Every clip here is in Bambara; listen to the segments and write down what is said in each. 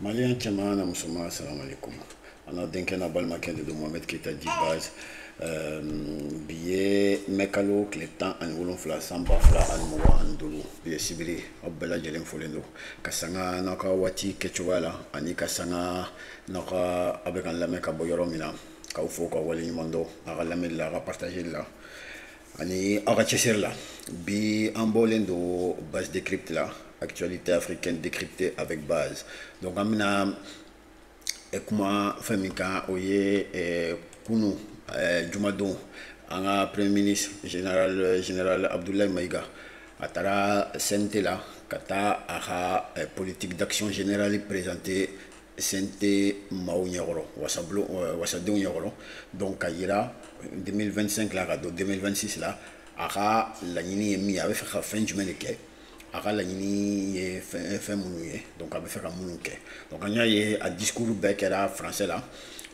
Malien cɛman na musoman, assalamu alaikum. An n'a denkɛ n'a balimakɛ de don, Mohamed Keita dit Baz. Bi ye mɛkalo tile 17, san 2025. Bi ye sibiri. Aw bɛɛ lajɛlen folen don ka sanga n'aw ka waati kɛcogoya la, ani ka sanga n'aw ka aw bɛ ka lamɛn ka bɔ yɔrɔ min na, k'aw fo ka waleɲuman dɔn aw ka lamɛnni la, aw ka partage la ani aw ka cɛsiri la. Bi an bɔlen don Base Décrypte la, actualité africaine décryptée avec Base. Donc an bɛna kuma fɛn min kan, o ye kunu jumadon, an ka premier ministre général Abdoulaye Maïga, a taara CNT la ka taa a ka politique d'action générale présenter CNT maaw ɲɛkɔrɔ, wasabulon wasadenw ɲɛkɔrɔ. Donc ka yira 2025 la ka don 2026 la, a ka laɲini ye min ye, a bɛ fɛ ka fɛn jumɛn de kɛ, a ka laɲini ye fɛn minnu ye, donc a bɛ fɛ ka minnu kɛ. Donc an y'a ye, a discours bɛɛ kɛra français la.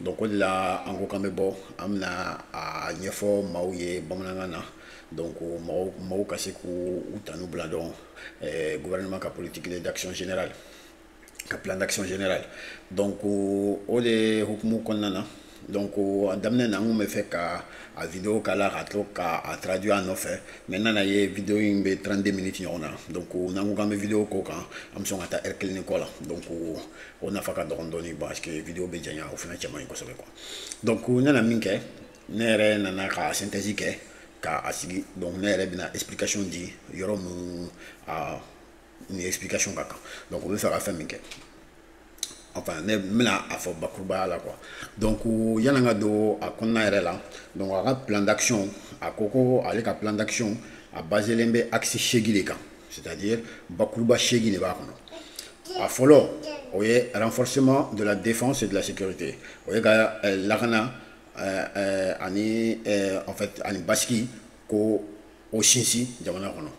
Donc o de la an ko k'an bɛ bɔ, an bɛna a ɲɛfɔ maaw ye bamanankan na, donc mɔgɔw ka se k'u tanu bila dɔn gouvernement ka politique d'action générale, ka plan d'action générale. Donc o de hukumu kɔnɔna na, donc a daminɛ na, an kun bɛ fɛ ka a vidéo k'a la ka to ka a traduit a nɔfɛ, mais n nana ye vidéo in bɛ 32 minutes ɲɔgɔn na. Donc n'an ko k'an bɛ vidéo k'o kan, an bɛ sɔn ka taa heure kelen ni kɔ la. Donc o nafa ka dɔgɔn dɔɔni, parce que vidéo bɛ janya, o fana cɛ man ɲi kosɛbɛ quoi. Donc ne nana min kɛ, ne yɛrɛ nana ka synthèse kɛ ka a sigi. Donc ne yɛrɛ bɛna explication di yɔrɔ mun a ni explication ka kan. Donc o bɛ fɛ ka fɛn min kɛ, enfin ne bɛna a fɔ bakurubaya la quoi. Donc yanni an ka don a kɔnɔna yɛrɛ la, donc a ka plan d'action, a ko ko ale ka plan d'action a baselen bɛ axe 8 de kan, c'est-à-dire bakuruba 8 de b'a kɔnɔ. A fɔlɔ, o ye renforcement de la défense et de la sécurité, o ye ka lakana ani en fait ani basigi ko o sinsin jamana kɔnɔ,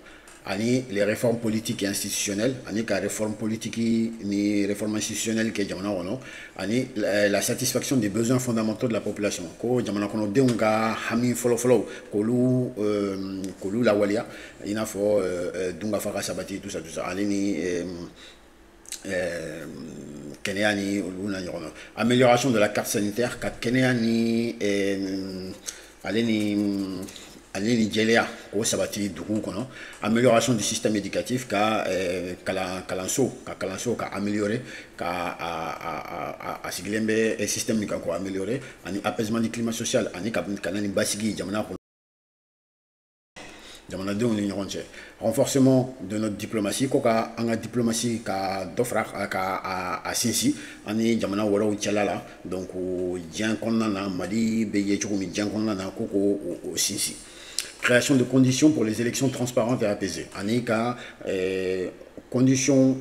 ani les réformes politiques et institutionnelles, ani ka réforme politique ni réforme institutionnelle kɛ jamana kɔnɔ, ani la satisfaction des besoins fondamentaux de la population, ko jamana kɔnɔdenw ka hami fɔlɔfɔlɔw k'olu lawaleya, i n'a fɔ dunkafa ka sabati, tout ça tout ça, ale ni kɛnɛya ni olu na ɲɔgɔn na, amélioration de la carte sanitaire, ka kɛnɛya ni ale ni jɛlenya k'o sabati duguw kɔnɔ, amélioration du système éducatif, ka kalanso ka améliorer, ka a sigilen bɛ système min kan k'o améliorer, ani apaisement du climat social, ani ka na ni basigi jamana kɔnɔ, jamanadenw ni ɲɔgɔn cɛ, renforcement de notre diplomatie, ko ka an ka diplomatie ka dɔ fara ka a sinsin ani jamana wɛrɛw cɛla la. Donc diɲɛ kɔnɔna na, Mali bɛ ye cogo min diɲɛ kɔnɔna na, ko k'o o sinsin, création de conditions pour les élections transparentes et apaisées, ani ka condition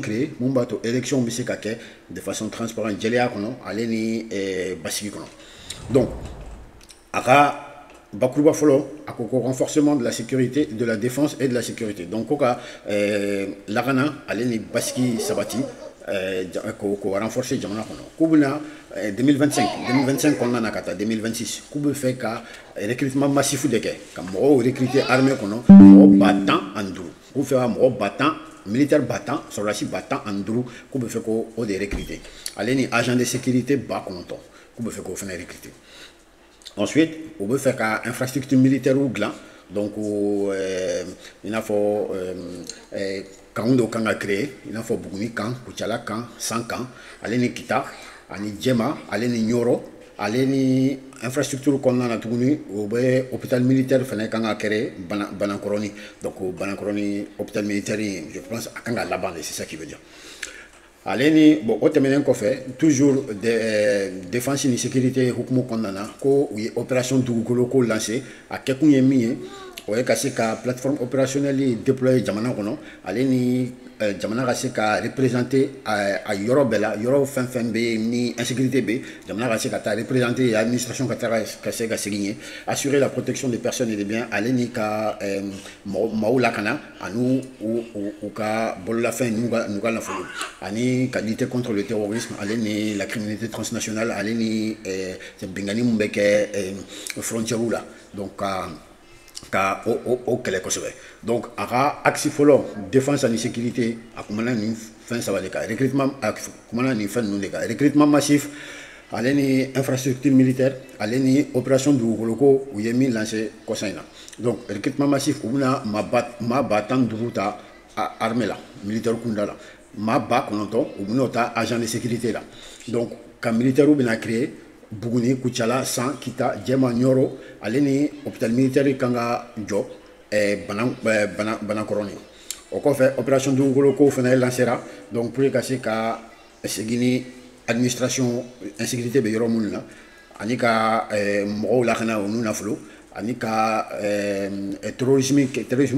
créer mun b'a to élection bɛ se ka kɛ de façon transparente, jɛlenya kɔnɔ, ale ni basigi kɔnɔ. Donc a ka bakuruba fɔlɔ, a ko ko renforcement de la sécurité, de la défense et de la sécurité. Donc ko ka lakana ale ni basigi sabati, k'o renforcer jamana kɔnɔ. K'u bɛna 2025 kɔnɔna na ka taa 2026, k'u bɛ fɛ ka recrutement massif de kɛ, ka mɔgɔw recruter armée kɔnɔ, mɔgɔ 15 000. K'u fɛ ka mɔgɔ 10 000, militaire 10 000, sɔrɔdasi 15 000, k'u bɛ fɛ k'o de recruter, ale ni agent de sécurité 9 000, k'u bɛ fɛ k'o fana recruter. Ensuite, u bɛ fɛ ka infrastructure militaire dilan. Donc i n'a fɔ camp dɔw kan ka créer, i n'a fɔ Buguni camp, Kucala camp, San camp, ale ni Kita ani Jɛma, ale ni Ɲɔrɔ, ale ni infrastructure kɔnɔna na tuguni, o bɛ hôpital militaire fana kan ka créer Banankɔrɔni. Donc Banankɔrɔni hôpital militaire in, je pense a kan ka laban de, c'est ça qui veut dire. Ale ni bon, o tɛmɛnen kɔfɛ, toujours de défense ni sécurité hukumu kɔnɔna na, ko u ye opération dugukolo ko lancé. A kɛkun ye min ye, o ye ka se ka plateforme opérationnelle déployer jamana kɔnɔ, ale ni jamana ka se ka représenter a yɔrɔ bɛɛ la, yɔrɔ fɛn fɛn bɛ yen ni insécurité bɛ yen, jamana ka se ka taa représenter, administration ka taa ka se ka segin yen, assurer la protection des personnes et des biens, ale ni ka maaw lakana ani u ka bololafɛn n'u ka nafolo, ani ka lutter contre le terrorisme, ale ni la criminalité transnationale, ale ni binkanni mun bɛ kɛ frontière la, donc ka o kɛlɛ kosɛbɛ. Donc a ka axe fɔlɔ, défense ani sécurité, a kumana nin fɛn saba de kan. Recrutement, a kumana nin fɛn ninnu de kan: recrutement massif, ale ni infrastructure militaire, ale ni opération dugukolo ko u ye min lancé kɔsa in na. Donc recrutement massif, u bɛna maa 15 000 ta armée la, militaire kunda la, maa 9 000, u bɛn'o ta agent de sécurité la. Donc ka militaire bɛna créer Buguni, Kucala, San, Kita, Jɛma, Ɲɔrɔ, ale ni hôpital militaire kan ka jɔ Banakɔrɔni. O kɔfɛ, opération dugukolo ko fana lancera, donc pour que ka se ka segin ni administration, insécurité bɛ yɔrɔ minnu na, ani ka mɔgɔw lakana o n'u nafolo, ani ka terrorisme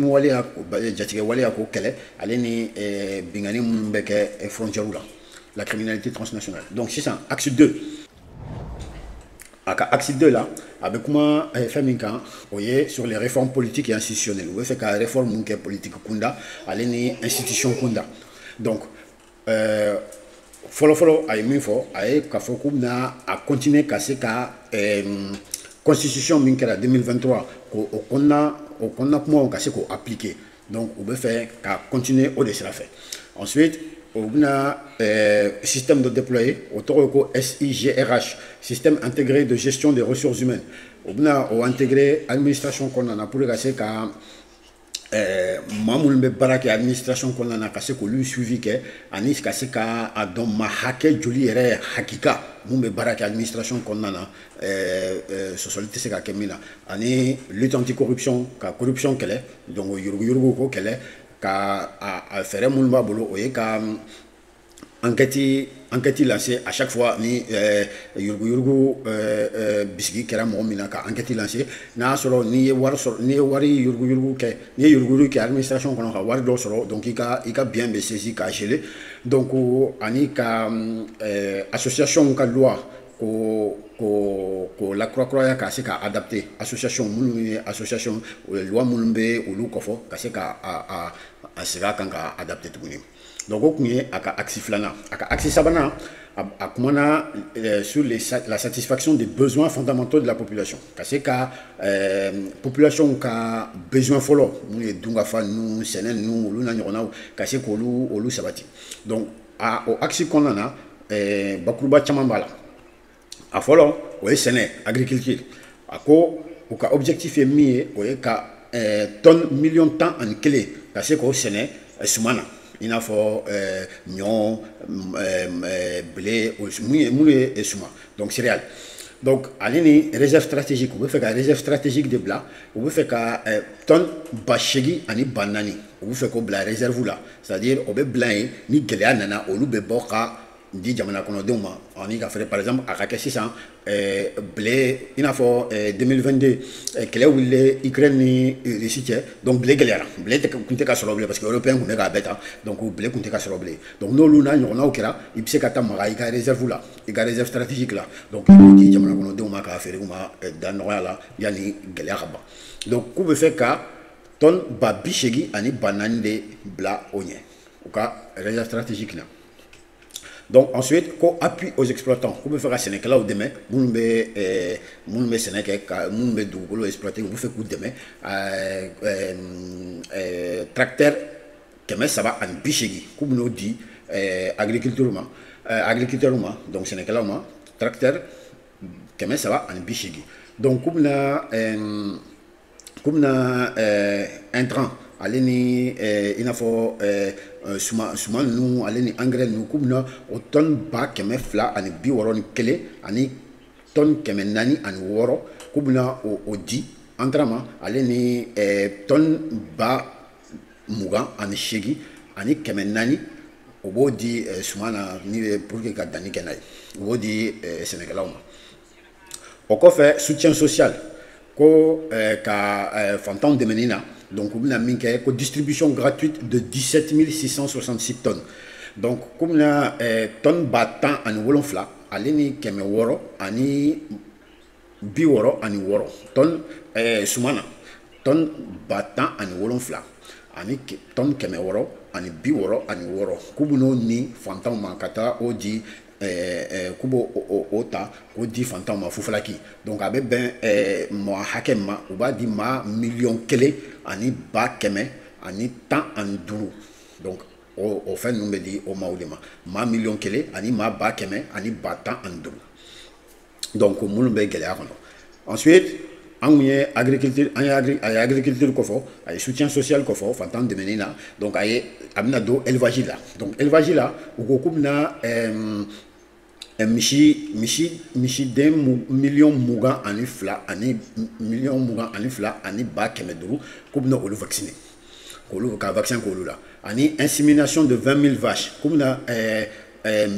waleya, jatigɛ waleya k'o kɛlɛ, ale ni binkanni minnu bɛ kɛ frontière la, la criminalité transnationale. Donc sisan, axe 2, a ka axe 2 la, a bɛ kuma fɛn min kan, o ye sur les réformes politiques et institutionnelles. U bɛ fɛ ka réforme mun kɛ politique kunda, ale ni institution kunda? Donc fɔlɔ-fɔlɔ, a ye min fɔ, a ye k'a fɔ k'u bɛna a continuer ka se ka constitution min kɛra 2023, k'o o kɔnɔna kumaw ka se k'o appliquer. Donc u bɛ fɛ ka continuer o de sira fɛ. Ensuite, u bɛna système de déployer, o tɔgɔ ye ko SIGRH, système intégré de gestion des ressources humaines. U bɛna o intégrer administration kɔnɔna na pour que ka se ka maa minnu bɛ baara kɛ administration kɔnɔna na, ka se k'olu suivi kɛ, ani ka se ka a dɔn maa hakɛ joli yɛrɛ hakika mun bɛ baara kɛ administration kɔnɔna na, sɔsɔli tɛ se ka kɛ min na, ani lutte anticorruption, ka corruption kɛlɛ, donc yuruguyurugu ko kɛlɛ. Ka a fɛɛrɛ minnu b'a bolo, o ye ka enquête lancer à chaque fois ni yuruguyurugu bisigi kɛra mɔgɔ min na, ka enquête lancer. N'a y'a sɔrɔ n'i ye wari sɔrɔ, n'i ye wari yuruguyurugu kɛ, n'i ye yuruguyurugu kɛ administration kɔnɔ ka wari dɔ sɔrɔ, donc i ka bien bɛ saisi k'a geler. Donc ani ka association ka loi ko lakurakuraya, ka se ka adapter association minnu ye, association loi minnu bɛ olu kɔfɔ, ka se ka a segin a kan ka adapter tuguni. Donc o kun ye a ka axe filanan. A ka axe sabanan, a kumana sur la satisfaction des besoins fondamentaux de la population, ka se ka population ka besoin fɔlɔ minnu ye dunkafa ninnu, sɛnɛ ninnu, olu n'a ɲɔgɔnnaw, ka se k'olu olu sabati. Donc o axe kɔnɔna na, bakuruba caman b'a la. A fɔlɔ, o ye sɛnɛ, agriculture. A ko u ka objectif ye min ye, o ye ka tonne 11 million ka se k'o sɛnɛ suman na, i n'a fɔ ɲɔ, blé, minnu ye suman, donc céréales. Donc ale ni réserve stratégique, u bɛ fɛ ka réserve stratégique de bila. U bɛ fɛ ka tonne 8400, u bɛ fɛ k'o bila réserve la, c'est à dire o bɛ bila yen, ni gɛlɛya nana, olu bɛ bɔ ka di jamana kɔnɔdenw ma. Ani ka fɛrɛ, par exemple, a ka kɛ sisan blé, i n'a fɔ 2022 kɛlɛ wulilen Ukraine ni Russie cɛ, donc blé gɛlɛyara, blé kun tɛ ka sɔrɔ bilen, parce que européen kun bɛ k'a bɛɛ ta, donc blé kun tɛ ka sɔrɔ bilen. Donc n'olu n'a ɲɔgɔnnaw kɛra, i bɛ se ka taa maga i ka réserve la, i ka réserve stratégique la, donc i b'o di jamana kɔnɔdenw ma k'a feere u ma da nɔgɔya la yanni gɛlɛya ka ban. Donc k'u bɛ fɛ ka tonne 84 000 de bila o ɲɛ u ka réserve stratégique na. Donc ensuite, ko appui aux exploitants, k'u bɛ fɛ ka sɛnɛkɛlaw dɛmɛ, minnu bɛ sɛnɛ kɛ, ka minnu bɛ dugukolo exploiter, u bɛ fɛ k'u dɛmɛ, tracteur 380, k'u bɛn'o di agriculteurs ma, donc sɛnɛkɛlaw ma, tracteur 380. Donc k'u bɛna intrant, ale ni i n'a fɔ suman ninnu, ale ni engrais ninnu, k'u bɛna o tonne 261 ani tonne 406, k'u bɛna o di intrant ma, ale ni tonne 28 400, o b'o di suman na ni pour que ka danni kɛ n'a ye, u b'o di sɛnɛkɛlaw ma. O kɔfɛ, soutien social, ko ka fantanw dɛmɛni na. Donc u bɛna min kɛ, ko distribution gratuite de 17 666 tonnes. Donc k'u bɛna tonne 17 ale ni 666 tonne suman na, tonne 17 ani tonne 666, k'u bɛn'o ni fantanw ma ka taa o di, k'u b'o o ta k'o di fantanw ma fufalaki. Donc a bɛ bɛn mɔgɔ hakɛ min ma, u b'a di maa 1 115 000. Donc o fɛn ninnu bɛ di o maaw de ma, maa 1 000 000 ani maa 115 000, donc minnu bɛ gɛlɛya kɔnɔ. Ensuite, an kun ye agriculture, an ye agri a ye agriculture kɔfɔ, a ye soutien social kɔfɔ, fantan dɛmɛni na. Donc a bɛna don élevage la. Donc élevage la, u ko k'u bɛna misiden 22 000 000 ani 22 500 000, k'u bɛna olu vacciner, k'olu ka vaccin k'olu la, ani insémination de 20 000 vaches, k'u bɛna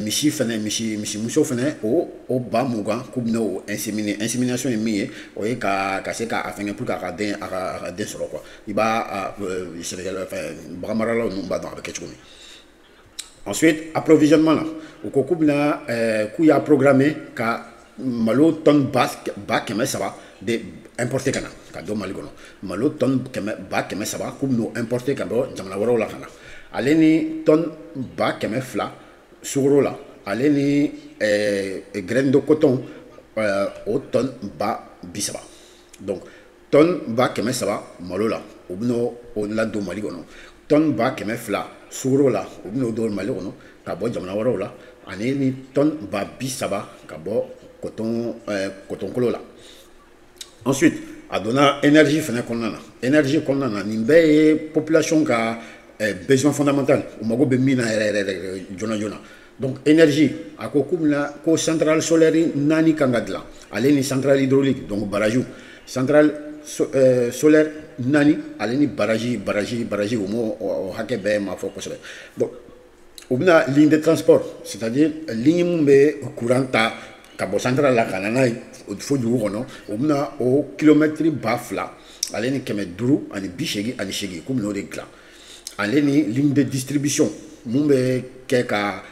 misi fɛnɛ, misimuso fɛnɛ, o 20 000, k'u bɛna o inséminer. Insémination ye min ye, o ye ka se k'a fɛngɛ pour que a ka den sɔrɔ quoi. I b'a sɛnɛkɛla fɛn, bagan maralaw ninnu b'a dɔn a bɛ kɛ cogo min. Ensuite, approvisionnement la, u ko k'u bɛna k'u y'a programmé ka malo tonne 300 000 de importer ka na ka don Mali kɔnɔ. Malo tonne 300 000, k'u bɛn'o importer ka bɔ jamana wɛrɛw la ka na, ale ni tonne 200 000 sukaro la, ale ni graine de coton o tonne 30 000. Donc tonne 300 000 malo la, u bɛn'o o ladon Mali kɔnɔ, tonne 200 000 sukaro la, u bɛn'o don Mali kɔnɔ ka bɔ jamana wɛrɛw la, ani ni tonne 30 000 ka bɔ coton kolo la. Ensuite, a donna énergie fɛnɛ kɔnɔna na. Énergie kɔnɔna na, nin bɛɛ ye population ka besoin fondamental, u mago bɛ min na yɛrɛ yɛrɛ yɛrɛ joona joona. Donc énergie, a ko k'u bɛna ko centrale solaire naani kan ka dilan, ale ni centrale hydraulique, donc barrage, centrale solaire naani, ale ni barrage, u m'o o hakɛ bɛɛ ma fɔ kosɛbɛ. Donc u bɛna ligne de transport, c'est-à-dire ligne mun bɛ courant ta ka bɔ centrale la ka na n'a ye fo dugu kɔnɔ, u bɛna o kilomɛtiri 2588, k'u bɛn'o de dilan, ale ni ligne de distribution mun bɛ kɛ ka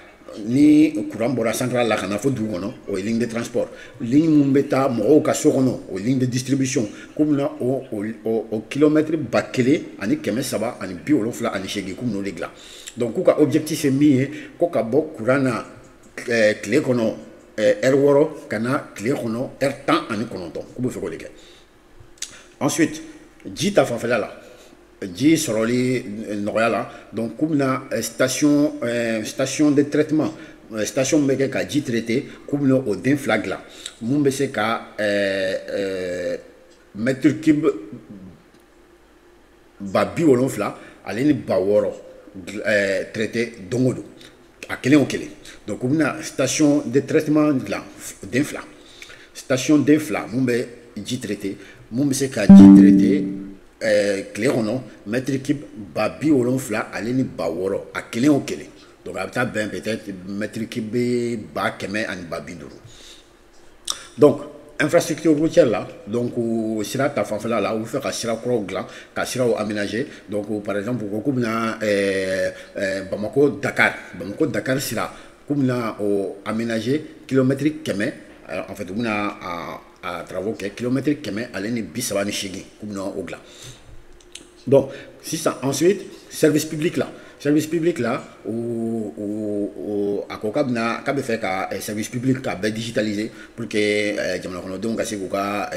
ni courant bɔra centrale la ka na fo dugu kɔnɔ, o ye ligne de transport. Ligne mun bɛ taa mɔgɔw ka so kɔnɔ, o ye ligne de distribution, k'u bɛna o kilomɛtiri 1378, k'u bɛn'o de dilan. Donc k'u ka objectif ye min ye, ko ka bɔ courant na tile kɔnɔ heure 6 ka na tile kɔnɔ heure 19, k'u bɛ fɛ k'o de kɛ. Ensuite, ji ta fanfɛla la, ji sɔrɔli nɔgɔya la, donc k'u bɛna station de traitement, station bɛ kɛ ka ji traiter, k'u bɛna o den fila dilan mun bɛ se ka mètre cube 70 000 ale ni 6000 traiter don o don, a kelen o kelen. Donc u bɛna station de traitement dilan den fila, station den fila mun bɛ ji traiter, mun bɛ se ka ji traiter tile kɔnɔ mètre cube 70 000 ale ni 6000, a kelen o kelen. Donc a bɛ taa bɛn peut-être mètre cube 100 000 ani 50 000. Donc infrastructure routière la, donc sira ta fanfɛla la, u bɛ fɛ ka sira kuraw dilan, ka siraw aménager. Donc par exemple, u ko k'u bɛna Bamako Dakar, Bamako Dakar sira, k'u bɛna o aménager kilomɛtiri 100, en fait u bɛna a travaux kɛ kilomɛtiri 138, k'u bɛna o dilan. Donc sisan, ensuite, service public la. Service public la, o a ko k'a bɛna k'a bɛ fɛ ka service public ka bɛɛ digitaliser pour que jamana kɔnɔdenw ka se k'u ka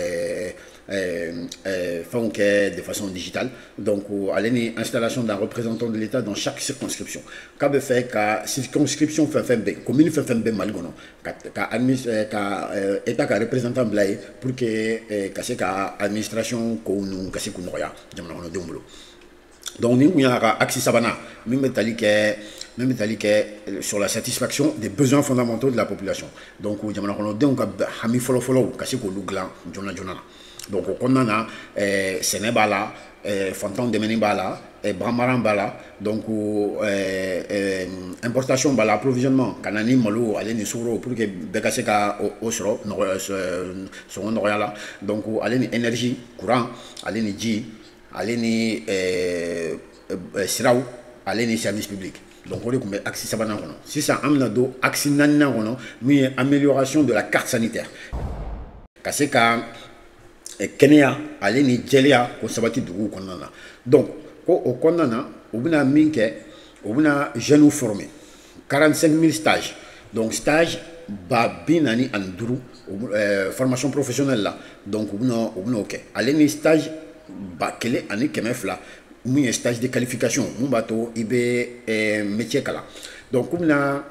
fɛnw kɛ de façon digitale. Donc ale ni installation d'un représentant de l'État dans chaque circonscription, k'a bɛ fɛ ka circonscription fɛn fɛn bɛ, commune fɛn fɛn bɛ Mali kɔnɔ, ka État ka représentant bila yen pour que ka se ka administration kow ninnu ka se k'u nɔgɔya jamana kɔnɔdenw bolo. Donc nin kun y'a ka axe sabanan min bɛ tali kɛ sur la satisfaction des besoins fondamentaux de la population. Donc jamana kɔnɔdenw ka hami fɔlɔ-fɔlɔw ka se k'olu dilan joona joona na. Donc o kɔnɔna na, sɛnɛ b'a la, fantanw dɛmɛni b'a la, bagan mara b'a la, donc importation b'a la, approvisionnement ka na ni malo ale ni sukaro pour que bɛɛ ka se ka o sɔrɔ nɔgɔya, sɔngɔ nɔgɔya la. Donc ale ni énergie, courant, ale ni ji, ale ni siraw, ale ni service public. Donc o de tun bɛ axe sabanan kɔnɔ. Sisan an bɛna don axe naaninan kɔnɔ, min ye amélioration de la carte sanitaire, ka se ka kɛnɛya ale ni jɛlenya ko sabati duguw kɔnɔna na. Donc ko o kɔnɔna na, u bɛna min kɛ, u bɛna jeunes former 45 000 stages, donc stage 45 000 formation professionnelle la. Donc u bɛna o kɛ, ale ni stage 1200. mun ye stage de qualification mun b'a to i bɛ métier kalan. Donc k'u bɛna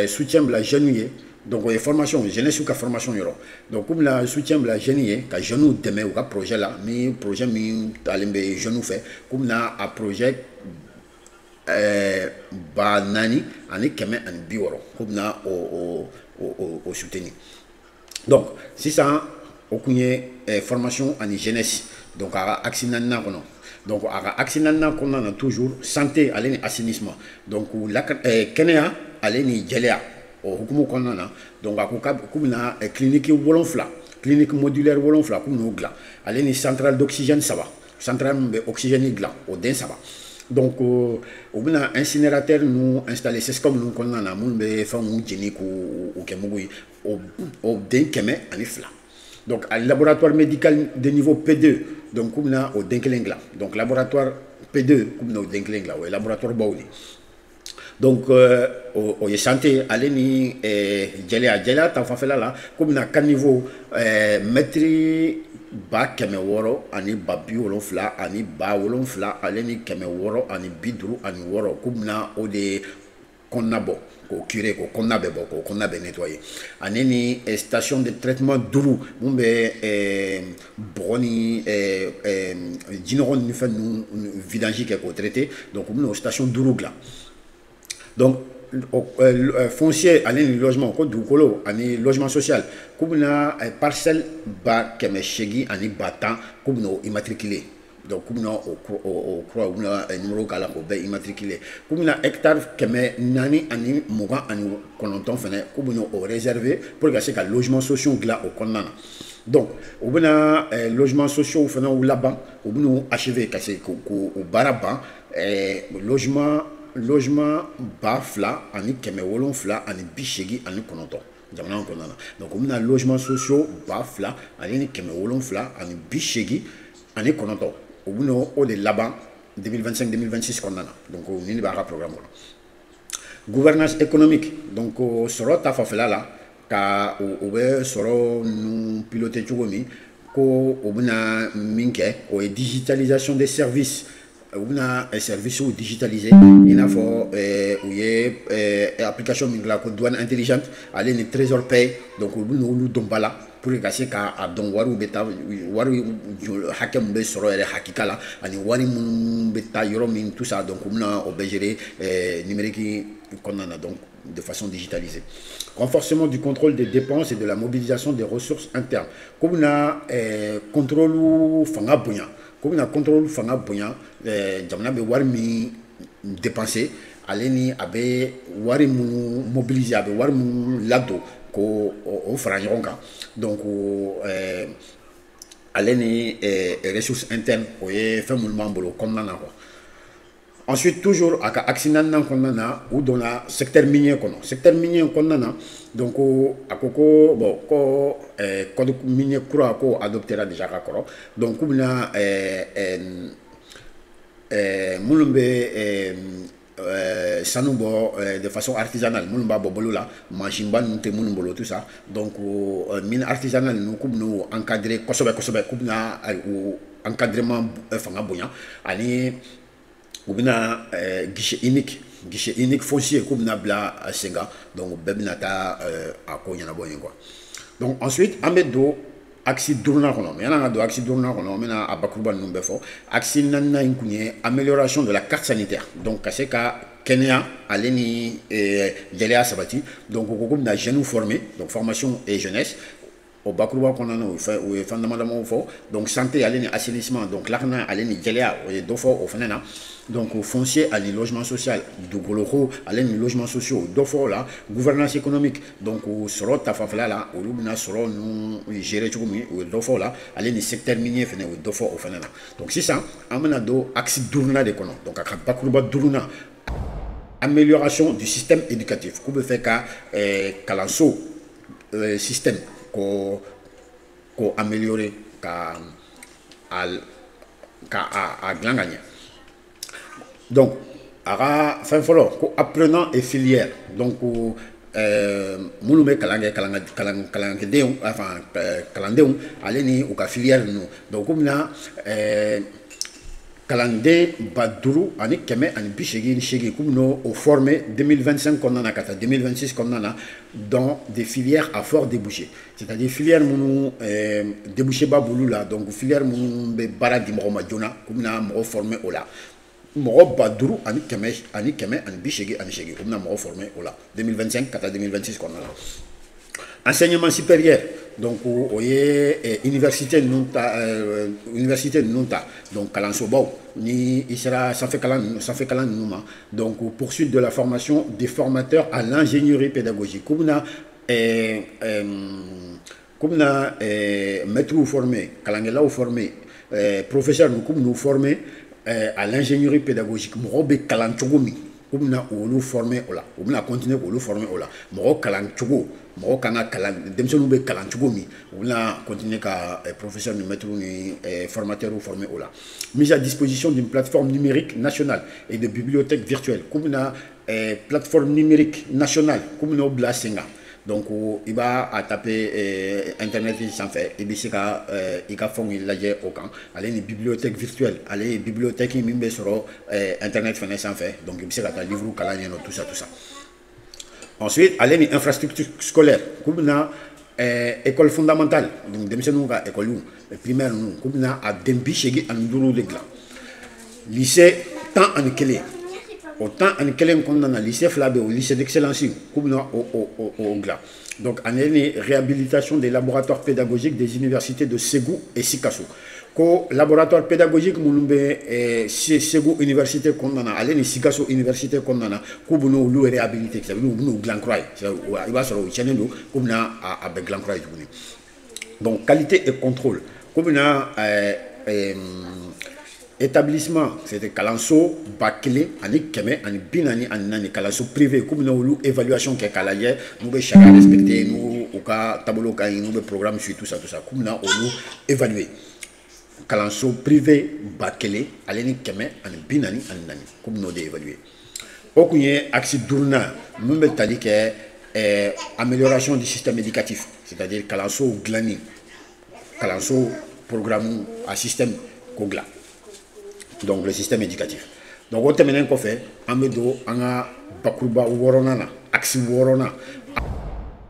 soutien bila jeunes ye. Donc o ye formation jeunesse ka formation yɔrɔ. Donc k'u bɛna soutien bila jeunes ye ka jeunes dɛmɛ u ka projet la, ni projet min talen bɛ jeunes fɛ, k'u bɛna a projet 4160, k'u bɛna o soutenir. Donc sisan o kun ye formation ani jeunesse, donc a ka axe naaninan kɔnɔ. Donc a ka axe naaninan kɔnɔna na, toujours santé ale ni assainissement, donc kɛnɛya ale ni jɛlɛya, o hukumu kɔnɔna na. Donc a ko k'u bɛna clinique 7, clinique modulaire 7, k'u bɛn'o dilan, ale ni centrale d'oxygène 3, centrale min bɛ oxygène dilan, o den 3. Donc u bɛna incinérateur ninnu installer CSCOM ninnu kɔnɔna na, minnu bɛ fɛnw jeni k'u kɛ mugu ye, o den 102. Donc a laboratoire médical de niveau P2, donc k'u bɛna o den kelen dilan. Donc laboratoire P2, k'u bɛna o den kelen dilan, o ye laboratoire baw de. Donc o ye santé ale ni jɛlɛya. Jɛlɛya ta fanfɛla la, k'u bɛna caniveau mɛtiri 600 ani 70 ani 7 ale ni 656, k'u bɛna o de kɔnɔna bɔ k'o curer, k'o kɔnɔna bɛɛ bɔ, k'o kɔnɔna bɛɛ nettoyer, ani ni station de traitement 5 mun bɛ bɔgɔ ni jinɔgɔ ni fɛn ninnu vidange kɛ k'o traiter. Donc u bɛna o station 5 dilan. Donc foncier ale ni logement, ko dugukolo ani logement social, k'u bɛna parcelle 800 ani 10 000, k'u bɛna o immatriculer. Donc k'u bɛna o kura, u bɛna numéro k'a la k'o bɛɛ immatriculer. K'u bɛna hectare 429 fɛnɛ, k'u bɛna o réserver pour ka se ka logement sociaux dilan o kɔnɔna na. Donc u bɛna logement sociaux fɛnɛ laban, u bɛn'u achever ka se k'o baara ban, logement 2789 jamana kɔnɔna na. Donc u bɛna logement sociaux 2789, u bɛna o de laban 2025 2026 kɔnɔna na. Donc nin de b'a ka programme kɔnɔ. Gouvernance économique, donc sɔrɔ ta fanfɛla la, ka u bɛ sɔrɔ ninnu piloter cogo min, ko u bɛna min kɛ, o ye digitalisation des services. U bɛna services digitaliser, i n'a fɔ u ye application min dilan ko douane intelligente ale ni trésor paye. Donc u bɛna olu don ba la pour que ka se k'a dɔn wariw bɛ taa, wari hakɛ min bɛ sɔrɔ yɛrɛ hakika la, ani wari minnu bɛ taa yɔrɔ min, tout ça. Donc u bɛna o bɛɛ gérer numérique kɔnɔna na, donc de façon digitalisée. Renforcement du contrôle des dépenses et de la mobilisation des ressources internes, k'u bɛna contrôle fanga bonya, k'u bɛna contrôle fanga bonya, jamana bɛ wari min dépenser, ale ni a bɛ wari minnu mobiliser, a bɛ wari minnu ladon, k'o o fara ɲɔgɔn kan. Donc ale ni ressources internes, o ye fɛn minnu b'an bolo kɔnɔna na quoi. Ensuite, toujours a ka axe naaninan kɔnɔna na, u donna secteur minier kɔnɔ. Secteur minier kɔnɔna na, donc a ko ko bon, ko code minier kura ko adoptera déjà ka kɔrɔ. Donc k'u bɛna minnu bɛ sanu bɔ de façon artisanale, minnu b'a bɔ bolo la, mansin ba ninnu tɛ minnu bolo, tout ça. Donc mine artisanale ninnu, k'u bɛn'o encadrer kosɛbɛ kosɛbɛ, k'u bɛna o encadrement fanga bonya, ani u bɛna guichet unique foncier, k'u bɛna bila sen kan. Donc bɛɛ bɛna taa a ko ɲɛnabɔ yen quoi. Donc ensuite an bɛ don axe duurunan kɔnɔ. Mais yan'an ka don axe duurunan kɔnɔ, an bɛna a bakuruba ninnu bɛɛ fɔ. Axe naaninan in kun ye amélioration de la carte sanitaire, donc ka se ka kɛnɛya ale ni jɛlɛya sabati. Donc u ko k'u bɛna jeunes former, donc formation et jeunesse, o bakuruba kɔnɔna na, u ye fɛn dama damaw fɔ. Donc santé ale ni assainissement, donc lakana ale ni jɛlɛya, o ye dɔ fɔ o fana na. Donc foncier ani logement social, dugukolo ko ale ni logement sociaux, dɔ fɔ o la. Gouvernance économique, donc sɔrɔ ta fanfɛla la, olu bɛna sɔrɔ ninnu gérer cogo min, o ye dɔ fɔ o la. Ale ni secteur minier fana, o ye dɔ fɔ o fana na. Donc sisan an bɛna don axe duurunan de kɔnɔ. Donc a ka bakuruba duurunan, amélioration du système éducatif, k'u bɛ fɛ ka kalanso système ko améliorer, ka a dilan ka ɲɛ. Donc a ka fɛn fɔlɔ ko apprenant et filière. Donc minnu bɛ kalan kɛ, kalankɛdenw, enfin kalandenw ale ni u ka filière ninnu. Donc k'u bɛna Kalanden 5188 k'u bɛn'o o former 2025 kɔnɔna na ka taa 2026 kɔnɔna na dans des filières à fort débouché, c'est-à-dire filière minnu débouché ba b'olu la, donc filière minnu bɛ baara di mɔgɔ ma joona, k'u bɛna mɔgɔ former o la. Mɔgɔ 5188, u bɛna mɔgɔ former o la 2025 ka taa 2026 kɔnɔna na. Enseignement supérieur, donc o ye université ninnu ta, université ninnu ta, donc kalansobaw ni i sera sanfɛ kalan ninnu ma. Donc poursuite de la formation des formateurs à l'ingénierie pédagogique, k'u bɛna maîtres former, kalankɛlaw former, professeurs ninnu, k'u bɛn'u former à l'ingénierie pédagogique. Mɔgɔw bɛ kalan cogo min, k'u bɛna olu former o la, u bɛna continuer k'olu former o la. Mɔgɔ kalan cogo, mɔgɔ kan ka kalan, denmisɛnninw bɛ kalan cogo min, u bɛna continuer ka professeurs ni maîtres ni formateurs former o la. Mise à disposition d'une plateforme numérique nationale et de bibliothèques virtuelles, k'u bɛna plateforme numérique nationale, k'u bɛna o bila sen kan. Donc i b'a a taper internet sanfɛ, i bɛ se ka i ka fɛnw lajɛ o kan. Ale ni bibliothèque virtuelle, ale ye bibliothèque min bɛ sɔrɔ internet fɛnɛ sanfɛ, donc i bɛ se ka taa livre kalan yen nɔ, tout ça, tout ça. Ensuite, ale ni infrastructure scolaire, k'u bɛna école fondamentale, donc denmisɛnninw ka école primaire ninnu, k'u bɛna a den 85 de dilan. Lycée 11, o 11 kɔnɔna na, lycée fila bɛ yen, o lycée d'excellence, k'u bɛna o dilan. Donc ale ni réhabilitation des laboratoires pédagogiques des universités de Ségou et Sikasso, ko laboratoire pédagogique minnu bɛ Segu université kɔnɔna na, ale ni Sikaso université kɔnɔna na, k'u bɛna olu réhabiliter, c'est à dire u bɛn'u dilan kura ye. I b'a sɔrɔ u tiɲɛnen don, k'u bɛna a bɛɛ dilan kura ye tuguni. Donc qualité et contrôle, k'u bɛna établissement, c'était kalanso 1144, kalanso privé, k'u bɛna olu évaluation kɛ k'a lajɛ n'u bɛ sariya respecter, n'u u ka taabolo ka ɲi, n'u bɛ programme suit, tout ça, tout ça, k'u bɛna olu évaluer. Kalanso privé 1144, k'u bɛn'o de évaluer. O kun ye axe duurunan min bɛ tali kɛ amélioration du système éducatif, c'est-à-dire kalansow dilanni, kalanso programme a système ko dilan, donc le système éducatif. Donc o tɛmɛnen kɔfɛ, an bɛ don an ka bakuruba wɔɔrɔnan na, axe wɔɔrɔnan,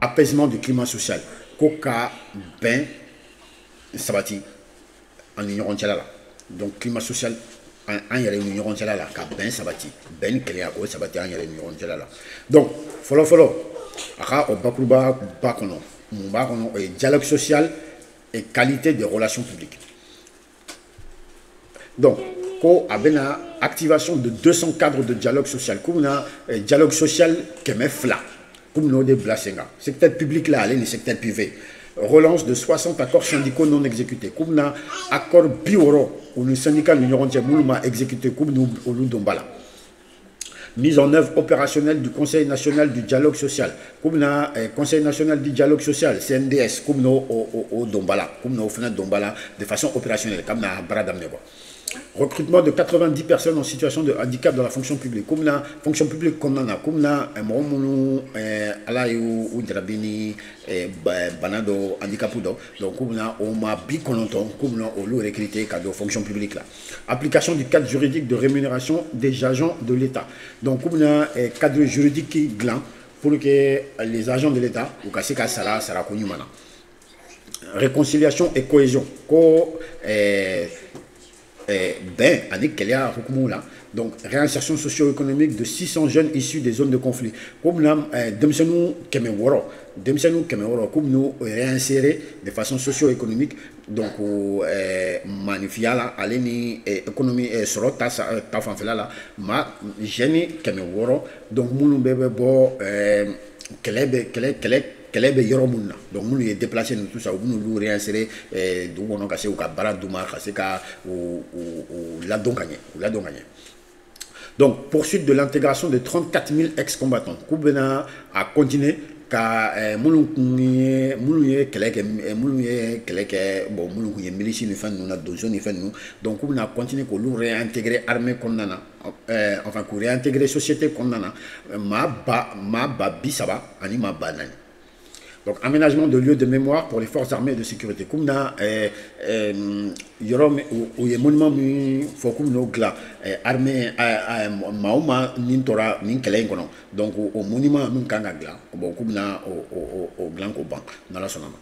apaisement du climat social, ko ka bɛn sabati an ni ɲɔgɔn cɛla la. Donc climat social an yɛrɛ ni ɲɔgɔn cɛla la, ka bɛn sabati, bɛn ni kelenya k'o sabati an yɛrɛ ni ɲɔgɔn cɛla la. Donc fɔlɔ fɔlɔ, a ka o bakuruba ba kɔnɔ, mun b'a kɔnɔ? O ye dialogue social et qualité des relations publiques. Donc ko a bɛna activation de 200 cadres de dialogue social, k'u bɛna dialogue social 200, k'u bɛna o de bila sen kan secteur public la, ale ni secteur privé. Relance de 60 accords syndicaux non exécutés, k'u bɛna accord 60 u ni syndicat ni ɲɔgɔn cɛ minnu ma exécuté, k'u bɛna olu don ba la. Mise en œuvre opérationnelle du Conseil national du dialogue social, k'u bɛna Conseil national du dialogue social, CNDS, k'u bɛna o don ba la, k'u bɛna o fana don ba la de façon opérationnelle, k'a bɛna baara daminɛ quoi. Recrutement de 90 personnes en situation de handicap dans la fonction publique, k'u bɛna fonction publique kɔnɔna na, k'u bɛna mɔgɔ minnu Ala y'u jarabi ni bana dɔ, handicap dɔ, donc k'u bɛna o maa 90, k'u bɛna olu recruter ka don fonction publique la. Application du cadre juridique de rémunération des agents de l'État, donc k'u bɛna cadre juridique dilan pour que les agents de l'État u ka se ka sara sarako ɲuman na. Réconciliation et cohésion, ko bɛn ani kɛlɛya hukumu la. Donc réinsertion socio-économique de 600 jeunes issus des zones de conflit, ko bɛna denmisɛnninw 600, denmisɛnninw 600, k'u bɛn'u réinsérer de façon socio-économique, donc maanifiya la, ale ni économie sɔrɔ ta fanfɛla la, ma jeunes 600, donc minnu bɛɛ bɛ bɔ kɛlɛ bɛ kɛlɛ kɛlɛ kɛlɛ bɛ yɔrɔ minnu na, donc minnu ye déplacé ni tout ça, u bɛn'olu réinsérer dugu kɔnɔ ka se u ka baara d'u ma, ka se ka u ladon ka ɲɛ, u ladon ka ɲɛ. Donc poursuite de l'intégration de 34 000 ex-combattants, k'u bɛna a continuer ka minnu kun ye minnu ye kɛlɛ kɛ, minnu ye kɛlɛ kɛ, bon, minnu kun ye milice ni fɛn ninnu na, donso ni fɛn ninnu, donc k'u bɛna continuer k'olu réintégrer armée kɔnɔna na, enfin k'u réintégrer société kɔnɔna na, maa 30 000 ani maa 4 000. Donc aménagement de lieux de mémoire pour les forces armées et de sécurité. K'u bɛna yɔrɔ u ye monument min fɔ k'u bɛn'o dilan armée maa o maa nin tora nin kɛlɛ in kɔnɔ, donc o monument min kan ka dilan, bon, k'u bɛna o dilan k'o ban n'Ala sɔnna ma.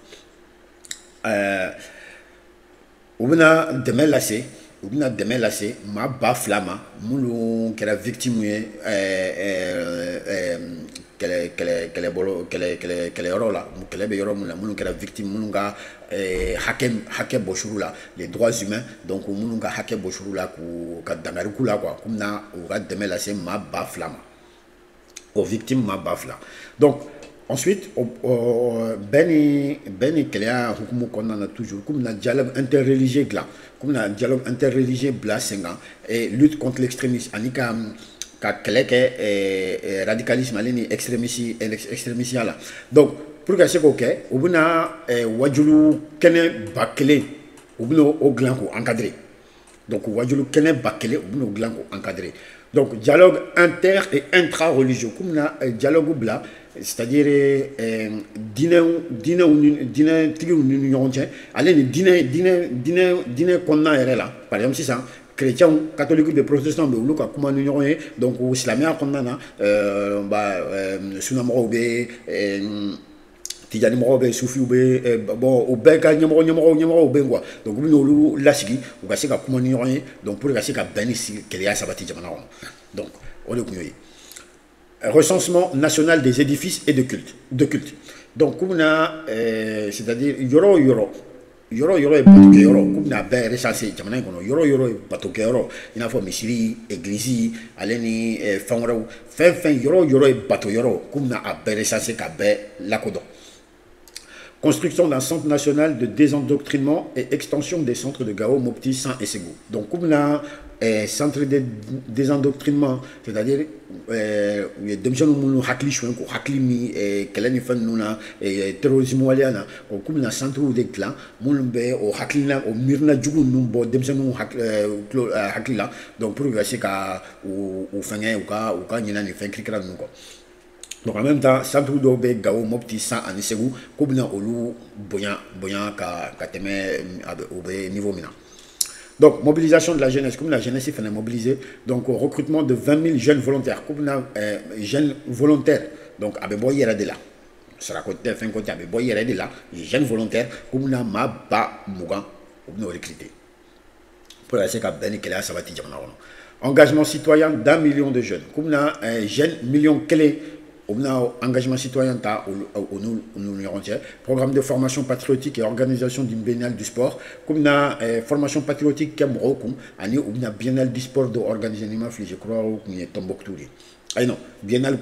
U bɛna dɛmɛ lase, u bɛna dɛmɛ lase maa 2000 ma minnu kɛra victime ye kɛlɛ kɛlɛ kɛlɛbolo kɛlɛ kɛlɛ kɛlɛyɔrɔ la, kɛlɛ bɛ yɔrɔ min na, minnu kɛra victime, minnu ka hakɛ bɔsuru la, les droits humains, donc minnu ka hakɛ bɔsuru la, k'u ka dankari k'u la quoi, k'u bɛna u ka dɛmɛ lase maa 2000 ma, o victime maa 2000. Donc ensuite, bɛn ni kɛlɛya hukumu kɔnɔna na toujours, k'u bɛna dialogue interreligieux dilan, k'u bɛna dialogue interreligieux bila sen kan et lutte contre l'extrémisme, ani ka kɛlɛ kɛ radicalisme ale ni extrémisme la. Donc pour ka se k'o kɛ, u bɛna wajulu kɛnɛ 1000, u bɛna o dilan k'o encadrer. Donc wajulu kɛnɛ 1000, u bɛna o dilan k'o encadrer. Donc dialogue inter et intra-religieux, k'u bɛna dialogue bila, c'est-à-dire diinɛw ni diinɛtigiw ni ɲɔgɔn cɛ, ale ni diinɛ kɔnɔna yɛrɛ la. Par exemple sisan, chrétiens, catholiques, de protestants bɛ, olu ka kuma ni ɲɔgɔn ye. Donc silamɛya kɔnɔna na, ba sunamɔgɔw bɛ, tijani mɔgɔw bɛ, sufiw bɛ, bon, o bɛɛ ka ɲɛmɔgɔ ɲɛmɔgɔw bɛ yen quoi. Donc u bɛ n'olu lasigi, u ka se ka kuma ni ɲɔgɔn ye, donc pour ka se ka bɛn ni kelenya sabati jamana kɔnɔ. Donc o de tun y'o ye. Recensement national des édifices et de culte. Donc k'u bɛna, c'est-à-dire yɔrɔ o yɔrɔ, yɔrɔ o yɔrɔ ye batokɛyɔrɔ, k'u bɛna bɛɛ recenser jamana in kɔnɔ. Yɔrɔ o yɔrɔ ye batokɛyɔrɔ, i n'a fɔ misiri, église, ale ni fɛn wɛrɛw, fɛn fɛn, yɔrɔ o yɔrɔ ye bato yɔrɔ, k'u bɛna a bɛɛ recenser ka bɛɛ lakodɔn. Construction d'un centre national de désendoctrinement et extension des centres de Gao, Mopti, San et Ségou. Donc, k'u bɛna centre de désendoctrinement, c'est-à-dire u ye denmisɛnnin minnu hakili suɲɛ, k'u hakili min kɛlɛ ni fɛn ninnu na, terrorisme waleya na, o k'u bɛna centre de dilan minnu bɛ o hakilina, o miirina jugu ninnu bɔ denmisɛnninw hakili la, donc pour que ka se ka u fɛngɛ, u ka ɲinɛ nin fɛn kirikara ninnu kɔ. Donc en même temps, centre dɔw bɛ Gao, Mopti, San ani Segu, k'u bɛna olu bonya bonya ka tɛmɛ a bɛ o bɛ niveau min na. Donc mobilisation de la jeunesse, k'u bɛna jeunesse fana mobiliser. Donc recrutement de 20 000 jeunes volontaires, k'u bɛna jeunes volontaires, donc a bɛ bɔ i yɛrɛ de la, sarako tɛ, fɛn ko tɛ, a bɛ bɔ i yɛrɛ de la, jeunes volontaires, k'u bɛna maa 20 000, u bɛna o recruter pour ka se ka bɛn ni kɛlɛya sabati jamana kɔnɔ. Engagement citoyen d'1 million de jeunes, k'u bɛna jeune 1 million u bɛna engagement citoyen ta o n'u ni ɲɔgɔn cɛ. Programme de formation patriotique et organisation d'une biennale du sport, k'u bɛna formation patriotique kɛ mɔgɔw kun, ani u bɛna biennale du sport dɔ organiser. Ni ma fili, je crois o tun ye Tombouctou de ye. Ayi non, biennale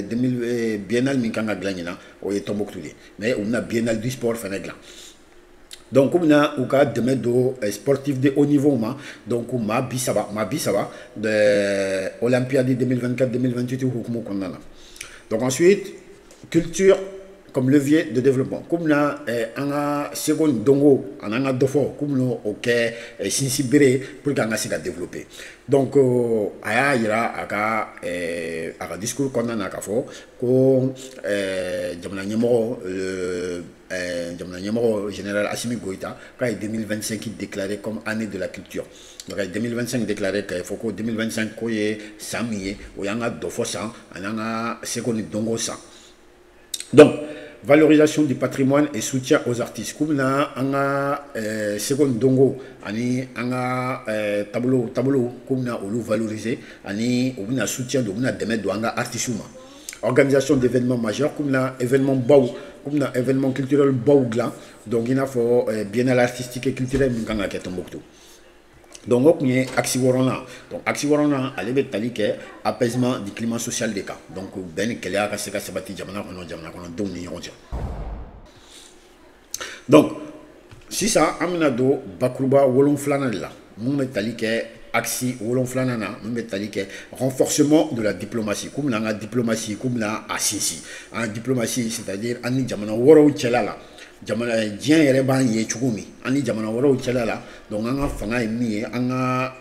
2000, biennale min kan ka dilan ɲinan, o ye Tombouctou de ye, mais u bɛna biennale du sport fana dilan. Donc k'u bɛna u ka dɛmɛ don sportif de haut niveau ma, donc maa 30, maa 30 de olympiade 2024 2028 hukumu kɔnɔna na. Donc ensuite, culture comme levier de développement, k'u bɛna an ka seko ni dɔnko ani an ka dɔfɔ, k'u bɛna o kɛ sinsin bere ye pour que an ka se ka développer. Donc a y'a yira a ka discours kɔnɔna na k'a fɔ ko jamana ɲɛmɔgɔ général Assimi Goïta k'a ye 2025 déclaré comme année de la culture. Donc a ye 2025 déclaré k'a fɔ ko 2025 ko ye san min ye, o y'an ka dɔfɔ san ani an ka seko ni dɔnko san. Donc valorisation du patrimoine et soutien aux artistes, k'u bɛna an ka seko ni dɔnko ani an ka taabolo, k'u bɛna olu valoriser, ani u bɛna soutien don, u bɛna dɛmɛ don an ka artistes ma. Organisation d'événements majeurs, k'u bɛna événement baw, k'u bɛna événement culturel baw dilan, donc i n'a fɔ biennale artistique et culturel min kan ka kɛ Tombouctou. Donc o tun ye axe wɔɔrɔnan. Donc axe wɔɔrɔnan, ale bɛ tali kɛ apaisement du climat social de kan, donc bɛn ni kɛlɛya ka se ka sabati jamana kɔnɔ, jamana kɔnɔdenw ni ɲɔgɔn cɛ. Donc sisan an bɛna don bakuruba wolonfilanan de la, mun bɛ tali kɛ axe wolonfilanan na, mun bɛ tali kɛ renforcement de la diplomatie, k'u bɛna an ka diplomatie, k'u bɛna a sinsin, an ka diplomatie, c'est-à-dire an ni jamana wɛrɛw cɛla la, jamana diɲɛ yɛrɛ b'an ye cogo min, an ni jamana wɛrɛw cɛla la. Donc an ka fanga ye min ye, an ka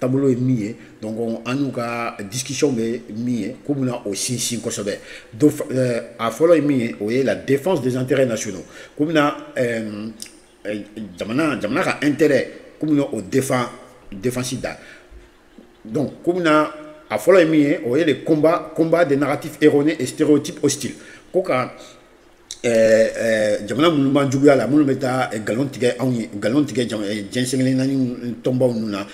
taabolo ye min ye, donc an n'u ka discussion bɛ min ye, k'u bɛna o sinsin kosɛbɛ. A fɔlɔ ye min ye, o ye la défense des intérêts nationaux, k'u bɛna jamana ka intérêt, k'u bɛna o défense da. Donc k'u bɛna a fɔlɔ ye min ye, o ye le combat des narratifs erronés et stéréotypes hostiles, ko ka jamana minnu b'an juguya la, minnu bɛ taa nkalon tigɛ anw ye, nkalon tigɛ diɲɛ seleke naani tɔnbaw ninnu na,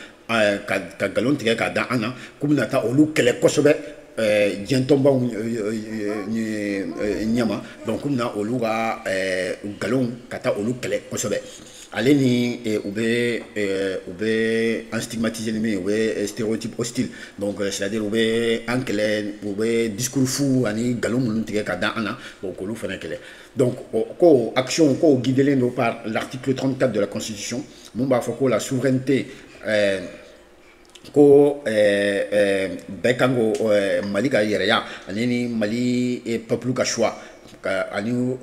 ka nkalon tigɛ k'a da an na, k'u bɛna taa olu kɛlɛ kosɛbɛ diɲɛ tɔnbaw ɲɛma. Donc k'u bɛna olu ka nkalon ka taa olu kɛlɛ kosɛbɛ. Ale ni u bɛ an stigmatiser ni min ye, u bɛ stéréotype hostile, donc c'est à dire u bɛ an kɛlɛ, u bɛ discours fu ani nkalon minnu tigɛ ka da an na, donc olu fana kɛlɛ. Donc ko action ko guidelen don par l'article 34 de la constitution, mun b'a fɔ ko la souveraineté, ko bɛɛ kan ko Mali ka yɛrɛya ani ni Mali peuple ka choix, ani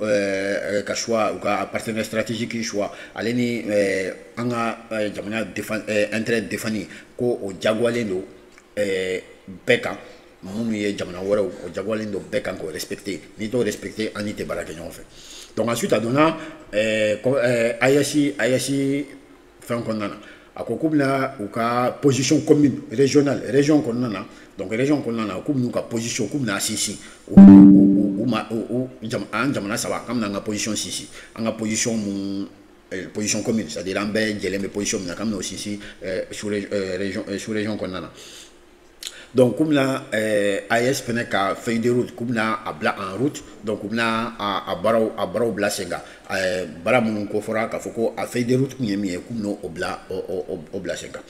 ka choix u ka partenaire stratégique choix, ale ni an ka jamana intérêt défendu, ko o jagoyalen don bɛɛ kan. Minnu ye jamana wɛrɛw, o jagoyalen don bɛɛ kan k'o respecter. N'i t'o respecter, an ni tɛ baara kɛ ɲɔgɔn fɛ. Donc ensuite a donna AES fɛn kɔnɔna na, a ko k'u bɛna u ka position commune régionale, région kɔnɔna na. Donc région kɔnɔna na, k'u bɛn'u ka position, k'u bɛna sinsin u ma an jamana saba, k'an bɛna an ka position sinsin, an ka position mun, position commune, c'est à dire an bɛɛ jɛlen bɛ position min na, k'an bɛna o sinsin sous région kɔnɔna na. Donc k'u bɛna AES fɛnɛ ka feuille de route, k'u bɛna a bila en route. Donc u bɛna a baaraw bila sen kan, baara minnu ko fɔra k'a fɔ ko a feuille de route kun ye min ye, k'u bɛna o bila sen kan.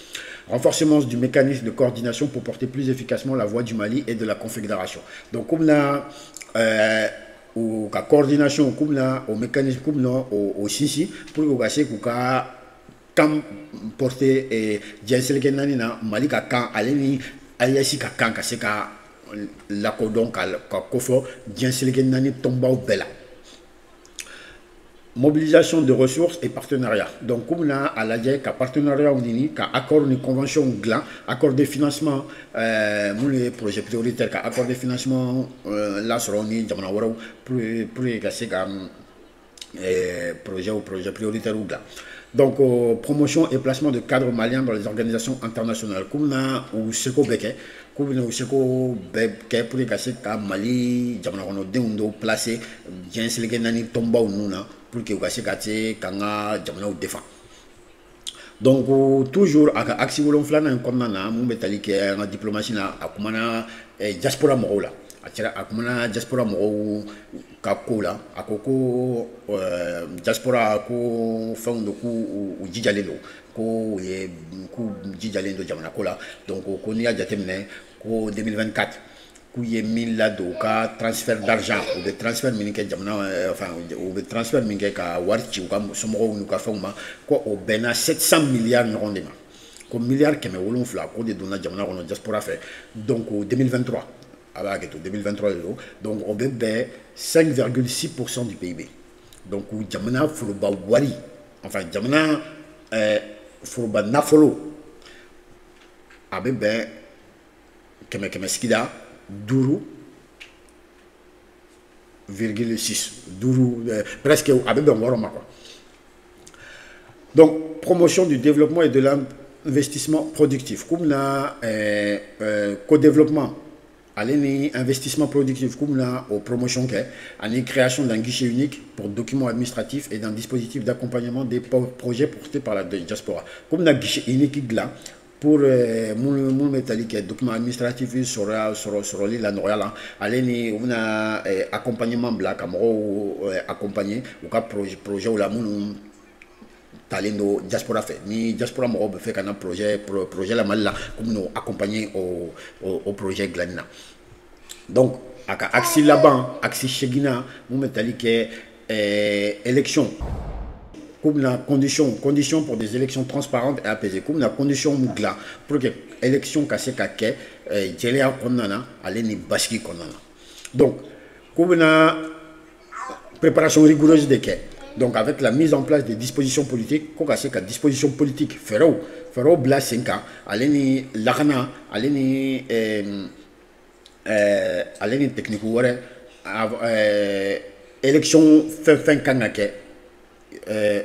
Renforcement du mécanisme de coordination pour porter plus efficacement la voix du Mali et de la Confédération. Donc k'u bɛna u ka coordination, k'u bɛna o mécanisme, k'u bɛna o sinsin pour que u ka se k'u ka kan porter diɲɛ seleke naani na, Mali ka kan ale ni AES ka kan ka se ka lakodɔn, ka kofɔ diɲɛ seleke naani tɔnbaw bɛɛ la. Mobilisation de ressources et partenariats. Donc k'u bɛna a lajɛ ka partenariat ɲini, ka accord ni convention dilan, accord de financement, minnu ye projet prioritaire, ka accord de financement lasɔrɔ ni jamana wɛrɛw pour ka se ka projet prioritaire dilan. Donc promotion et placement de cadres maliens dans les organisations internationales. K'u bɛna u seko bɛɛ kɛ, k'u bɛna u seko bɛɛ kɛ pour ka se ka Mali jamana kɔnɔdenw dɔw placer diɲɛ seleke naani tɔnbaw ninnu na, pour que u ka se ka se k'an ka jamanaw défend. Donc toujours a ka axe 7nan in kɔnɔna na, mun bɛ tali kɛ an ka diplomatie la, a kumana diaspora mɔgɔw la. A cɛra a kumana diaspora mɔgɔw ka ko la. A ko ko diaspora ko fɛnw don, k'u jijalen don, ko ye k'u jijalen don jamana ko la. Donc ko n'i y'a jateminɛ ko 2024 k'u ye min ladon u ka transfert d'argent, u bɛ transfert min kɛ jamana, enfin u bɛ transfert min kɛ ka wari ci u ka somɔgɔw n'u ka fɛnw ma, ko o bɛnna 700 milliards ɲɔgɔn de ma, ko miliyari 700 k'o de donna jamana kɔnɔ diaspora fɛ. Donc 2023, a b'a kɛ to 2023 de don. Donc o bɛ bɛn 5,6% du PIB. Donc jamana foroba wari, enfin jamana foroba nafolo, a bɛ bɛn kɛmɛ sigida 5,6, 5, presque a bɛ bɛn 6 ma quoi. Donc promotion du développement et de l'investissement productif, k'u bɛna co-développement ale ni investissement productif, k'u bɛna o promotion kɛ, ani création d'un guichet unique pour documents administratifs et d'un dispositif d'accompagnement des projets portés par la diaspora. K'u bɛna guichet unique dilan pour minnu bɛ tali kɛ document administratif sɔrɔli la nɔgɔya la, ale ni u bɛna accompagnement bila ka mɔgɔw accompagner u ka projet la minnu talen don diaspora fɛ. Ni diaspora mɔgɔw bɛ fɛ ka na projet la Mali la, k'u bɛn'o accompagner o projet dilanni na. Donc a ka axe laban, axe 8nan, mun bɛ tali kɛ élection, k'u bɛna condition pour des élections transparentes et apaisées, k'u bɛna condition mun dilan pour que élection ka se ka kɛ jɛlenya kɔnɔna na ale ni basigi kɔnɔna na. Donc k'u bɛna préparation rigoureuse de kɛ. Donc avec la mise en place des dispositions politiques, ko ka se ka disposition politique fɛɛrɛw fɛɛrɛw bila sen kan, ale ni lakana, ale ni technique wɛrɛ, élection fɛn kan ka kɛ,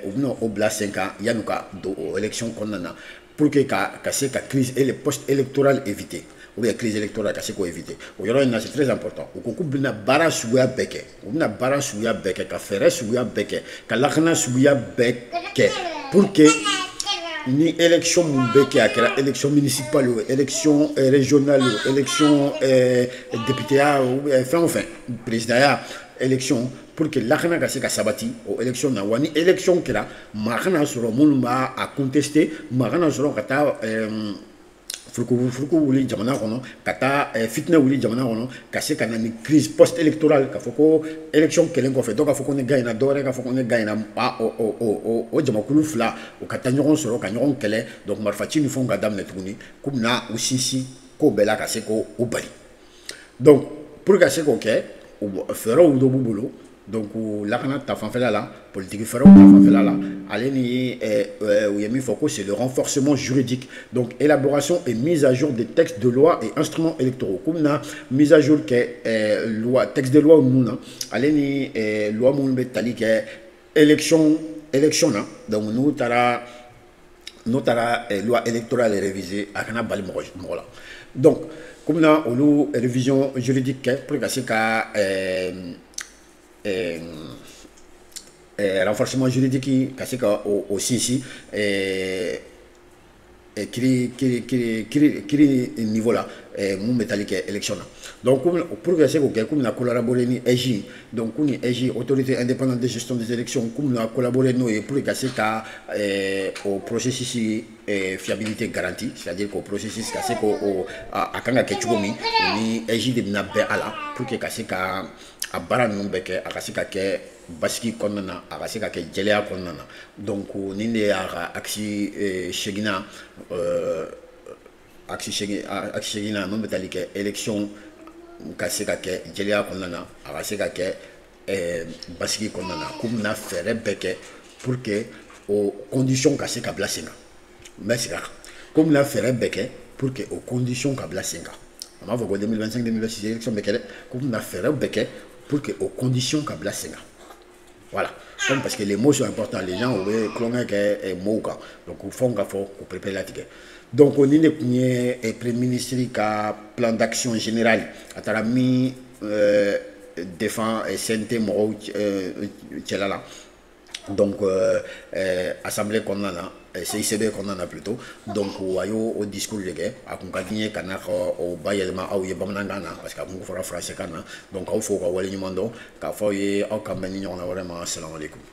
u bɛna o bila sen kan yan'u ka don o élection kɔnɔna na, pour que ka se ka crise post électorale éviter, ou bien crise électorale ka se k'o éviter. O yɔrɔ in na, c'est très important. U ko k'u bɛna baara suguya bɛɛ kɛ, u bɛna baara suguya bɛɛ kɛ, ka fɛɛrɛ suguya bɛɛ kɛ, ka lakana suguya bɛɛ kɛ, pour que ni élection mun bɛ kɛ, a kɛra élection municipale o, élection régionale o, élection députéya o, fɛn o fɛn, présidentya élection, pour que lakana ka se ka sabati o élection na. Wa ni élection kɛra, maa kana sɔrɔ minnu b'a a contester, maa kana sɔrɔ ka taa furuku wuli jamana kɔnɔ, ka taa fitinɛ wuli jamana kɔnɔ, ka se ka na ni crise post électorale, k'a fɔ ko élection kɛlen kɔfɛ, dɔw k'a fɔ ko ne gagnera, dɔw wɛrɛ k'a fɔ ko ne gagnera, o jamakulu fila u ka taa ɲɔgɔn sɔrɔ ka ɲɔgɔn kɛlɛ. Donc marifaci ni fɛnw ka daminɛ tuguni, k'u bɛna u sinsin ko bɛɛ la ka se k'o bali. Donc pour ka se k'o kɛ, fɛɛrɛw dɔ b'u bolo. Donc lakana ta fanfɛla la, politique fɛɛrɛw ta fanfɛla la, ale ni u ye min fɔ ko c'est le renforcement juridique, donc élaboration et mise à jour des textes de loi et instruments électoraux. K'u bɛna mise à jour kɛ loi, texte de loi ninnu na, ale ni loi minnu bɛ tali kɛ élection na. Donc n'u taara loi électorale réviser, a kana bali mɔgɔ la. Donc k'u bɛna olu révision juridique kɛ pour ka se ka renforcement juridique ka se ka o sinsin kiri niveau la mun bɛ tali kɛ élection na. Donc pour que se k'o kɛ, k'u bɛna collaborer ni AIGE, donc k'u ni AIGE, autorité indépendante de gestion des élections, k'u bɛna collaborer n'o ye pour ka se ka o processus fiabilité garantie, c'est-à-dire k'o processus ka se k'o a kan ka kɛ cogo min, o ni AIGE de bɛna bɛn a la pour que ka se ka a baara ninnu bɛɛ kɛ, a ka se ka kɛ basigi kɔnɔna na, a ka se ka kɛ jɛlenya kɔnɔna na. Donc nin de y'a ka axe seginna, axe seginna min bɛ tali kɛ élection ka se ka kɛ jɛlenya kɔnɔna na, a ka se ka kɛ basigi kɔnɔna na, k'u bɛna fɛɛrɛ bɛɛ kɛ pour que o condition ka se ka bila sen kan. N bɛ segin a kan, k'u bɛna fɛɛrɛ bɛɛ kɛ pour que o condition ka bila sen kan. A m'a fɔ ko 2025 2026 élection bɛ kɛ dɛ, k'u bɛna fɛɛrɛ bɛɛ kɛ pour que aux conditions ka bila sen kan. Voilà, comme parce que les mots sont importants, les gens u bɛ tulonkɛ kɛ mots kan, donc fɛnw ka fɔ k'u préparer latigɛ. Donc nin de tun ye premier ministre ka plan d'action général, a taara min défend CNT mɔgɔw cɛla la. Donc assemblée kɔnɔna na, CICB kɔnɔna na plutôt. Donc a y'o o discours de kɛ, a kun ka di n ye ka na ka o bayɛlɛma aw ye bamanankan na, parce que a kun fɔra français kan na. Donc aw fo ka waleɲuman dɔn k'a fɔ aw ye, aw ka mɛn ni ɲɔgɔn na wɛrɛ ma. Salamalekun.